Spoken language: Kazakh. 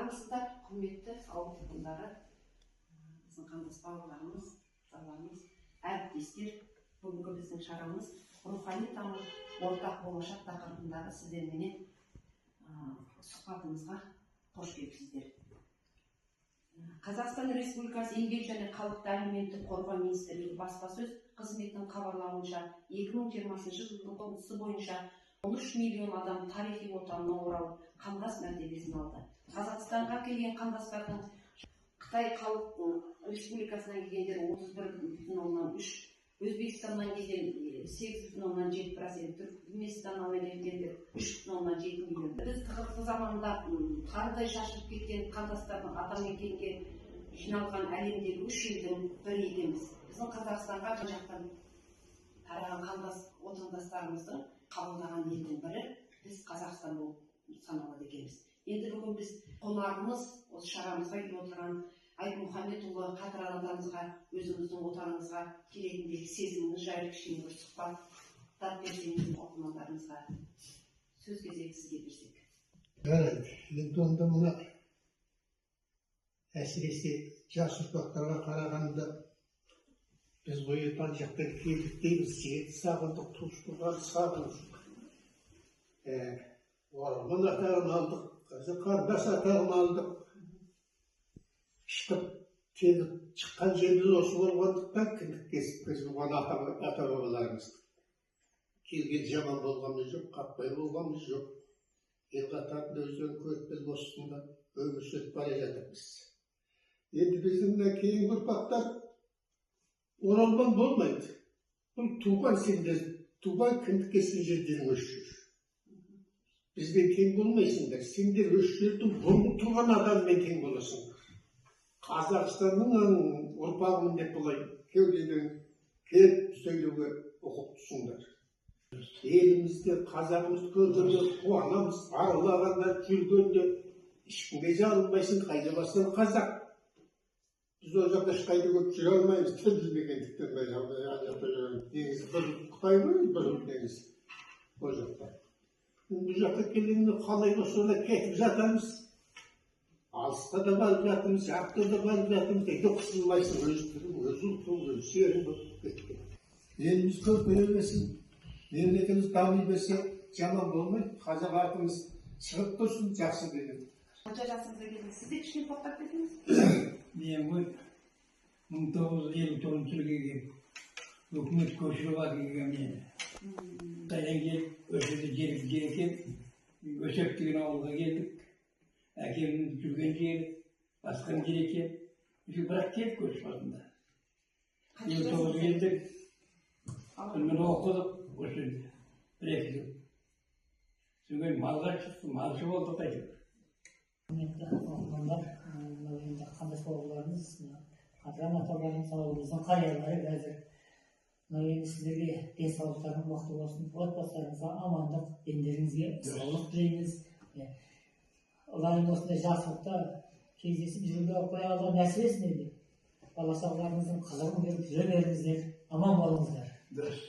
Армысыздар, құрметті ауыл тұрғындары, біздің қандас бауырларымыз, аталарымыз, әріптестер! Бүгінгі біздің шарамыз «Рухани тамыр, ортақ болашақ» тақырыбындағы сіздерменен сұхбатымызға қош келіпсіздер. Қазақстан Республикасы Еңбек және халықты әлеуметтік қорғау министрлігі баспасөз қызметінің хабарлауынша, 2020 жылдың қорытындысы бойынша 13 миллион адам тарихи отанына оралып, қандас мәртебесін алды. Қазақстанға келген қандастардың Қытай Халық Республикасынан келгендер 31,3, Өзбекстаннан келген 8,7%, Түркменстаннан келгендер 3,7 миллион. Біз тығырықты заманда тарыдай шашылып кеткен қандастардың атамекенге жиналған әлемдегі үш елдің бірі екенбіз. Біздің Қазақстанға жан жақтан тараған қандас отандастарымыздың қабылдаған елдің бірі біз, Қазақстан болып саналады екенбіз. Енді бүгін біз қонағымыз, осы шарамызға келіп отырған Айтмұхаметұлы Қатыран атамызға өзіңіздің отаныңызға келетіндегі сезіміңіз жайлы кішкене бір сұхбаттап берсеңіз, оқырмандарымызға сөз кезегі сізге берсек. Жарайды. Енді онда мына, әсіресе жас ұрпақтарға қарағанда, біз ғой ана жақтан келдік дейміз, жерді сағындық, туыс туғанды сағындық, оралман атағын алдық, қазір қандас атағын алдық. Шығып келіп, шыққан жеріміз осы болғандықтан, кіндік кесіп біз туған ата бабаларымыз келген, жаман болғанымыз жоқ, қаппай болғанымыз жоқ. Ел қатарында өздерін көріп, біз осында өмір сүріп бара жатырмыз. Енді біздің мына кейінгі ұрпақтар оралман болмайды. Бұл туған, сендер туған, кіндік кескен жерден осы жер. Бізбен тең болмайсыңдар. Сендер осы жердің бұрын тұрған адаммен тең боласыңдар. Қазақстанның ұрпағымын деп бұлай кеудеден келіп сөйлеуге ұқыптысыңдар. Елімізде қазағымызды көргенде қуанамыз. Аралағанда, жүргенде ешкімге жалынбайсың, қайда барсаң қазақ. Біз ол жақта ешқайда көп жүре алмаймыз, тіл білмегендіктен. Ана жақта жүреміз. Негізі бір Қытай ғой, бір негізі ол жақта. Бұл жаққа келгенде қалай болса да кетіп жатамыз. Алысқа да барып жатырмыз, жақта да барып жатырмыз. Әйтеуір қысылмайсың, өз тілің, өз ұлтың, өз жерің болып кеткен. Еліміз көркейе берсін, мемлекетіміз дами берсе, жаман болмайды. Қазақ атымыз шығып тұрсын, жақсы деген. Қанша жасыңызда келдіңіз? Сіз де кішкене тоқтап кетіңіз. Мен ғой 1959 жылы келгем. Өкімет көшіріп алып келген мені. Қытайдан келіп, осы жерде жер екен. Өсек деген ауылға келдік. Әкемнің жүрген жері, басқан жер екен. Бірақ келдік көшіп басында. 59 келдік. Сонымен оқыдық осы жерде. Бір екі жыл. Содан кейін малға шықтық, малшы болдық әйтеуір. Құрметті оқырмандар, мынау енді қандас бауырларымыз, мына Қатыран аталарымыз, ауылымыздың қариялары, қазір мынау енді сіздерге денсаулықтарың мықты болсын, отбасыларыңызға амандық, дендеріңізге саулық тілейміз. Иә. Ылайым осындай жақсылықта кездесіп жүруге Құдай Алла нәсіп етсін енді. Бала шағаларыңыздың қызығын көріп жүре беріңіздер, аман болыңыздар. Дұрыс.